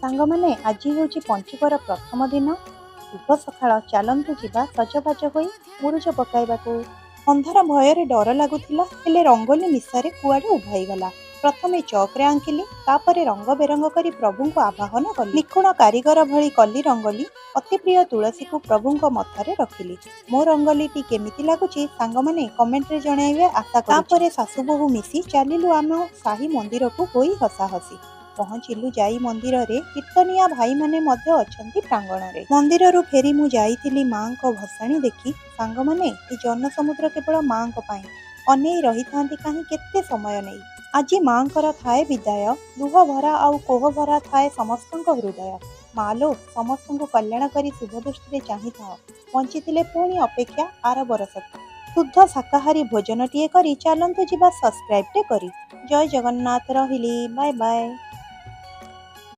ସାଙ୍ଗମାନେ, ଆଜି ହେଉଛି ପଞ୍ଚୁକର ପ୍ରଥମ ଦିନ। ଶୁଭ ସକାଳ। ଚାଲନ୍ତୁ ଯିବା ସଜବାଜ ହୋଇ ମୁରୁଜ ପକାଇବାକୁ। ଅନ୍ଧାର ଭୟରେ ଡର ଲାଗୁଥିଲା, ହେଲେ ରଙ୍ଗୋଲି ନିଶାରେ କୁଆଡ଼େ ଉଭାଇଗଲା। ପ୍ରଥମେ ଚକ୍ରେ ଆଙ୍କିଲି, ତାପରେ ରଙ୍ଗ ବେରଙ୍ଗ କରି ପ୍ରଭୁଙ୍କୁ ଆବାହନ କଲି। ନିଖୁଣ କାରିଗର ଭଳି କଲି ରଙ୍ଗୋଲି। ଅତି ପ୍ରିୟ ତୁଳସୀକୁ ପ୍ରଭୁଙ୍କ ମଥାରେ ରଖିଲି। ମୋ ରଙ୍ଗୋଲିଟି କେମିତି ଲାଗୁଛି ସାଙ୍ଗମାନେ, କମେଣ୍ଟରେ ଜଣାଇବେ ଆଶା। ତାପରେ ଶାଶୁ ବୋହୂ ମିଶି ଚାଲିଲୁ ଆମ ସାହି ମନ୍ଦିରକୁ ହୋଇ ହସାହସି। ପହଞ୍ଚିଲୁ ଯାଇ ମନ୍ଦିରରେ, କୀର୍ତ୍ତନିଆ ଭାଇମାନେ ମଧ୍ୟ ଅଛନ୍ତି ପ୍ରାଙ୍ଗଣରେ। ମନ୍ଦିରରୁ ଫେରି ମୁଁ ଯାଇଥିଲି ମାଙ୍କ ଭସାଣି ଦେଖି। ସାଙ୍ଗମାନେ, ଏ ଜନସମୁଦ୍ର କେବଳ ମାଙ୍କ ପାଇଁ ଅନେଇ ରହିଥାନ୍ତି କାହିଁ କେତେ ସମୟ ନେଇ। ଆଜି ମାଙ୍କର ଥାଏ ବିଦାୟ। ଲୁହ ଭରା ଆଉ କୋହ ଭରା ଥାଏ ସମସ୍ତଙ୍କ ହୃଦୟ। ମାଲୋ, ସମସ୍ତଙ୍କୁ କଲ୍ୟାଣ କରି ଶୁଭ ଦୃଷ୍ଟିରେ ଚାହିଁଥାଅ। ବଞ୍ଚିଥିଲେ ପୁଣି ଅପେକ୍ଷା ଆର ବରଷକୁ। ଶୁଦ୍ଧ ଶାକାହାରୀ ଭୋଜନଟିଏ କରି ଚାଲନ୍ତୁ ଯିବା ସବସ୍କ୍ରାଇବଟେ କରି। ଜୟ ଜଗନ୍ନାଥ, ରହିଲି, ବାଏ ବାଏ।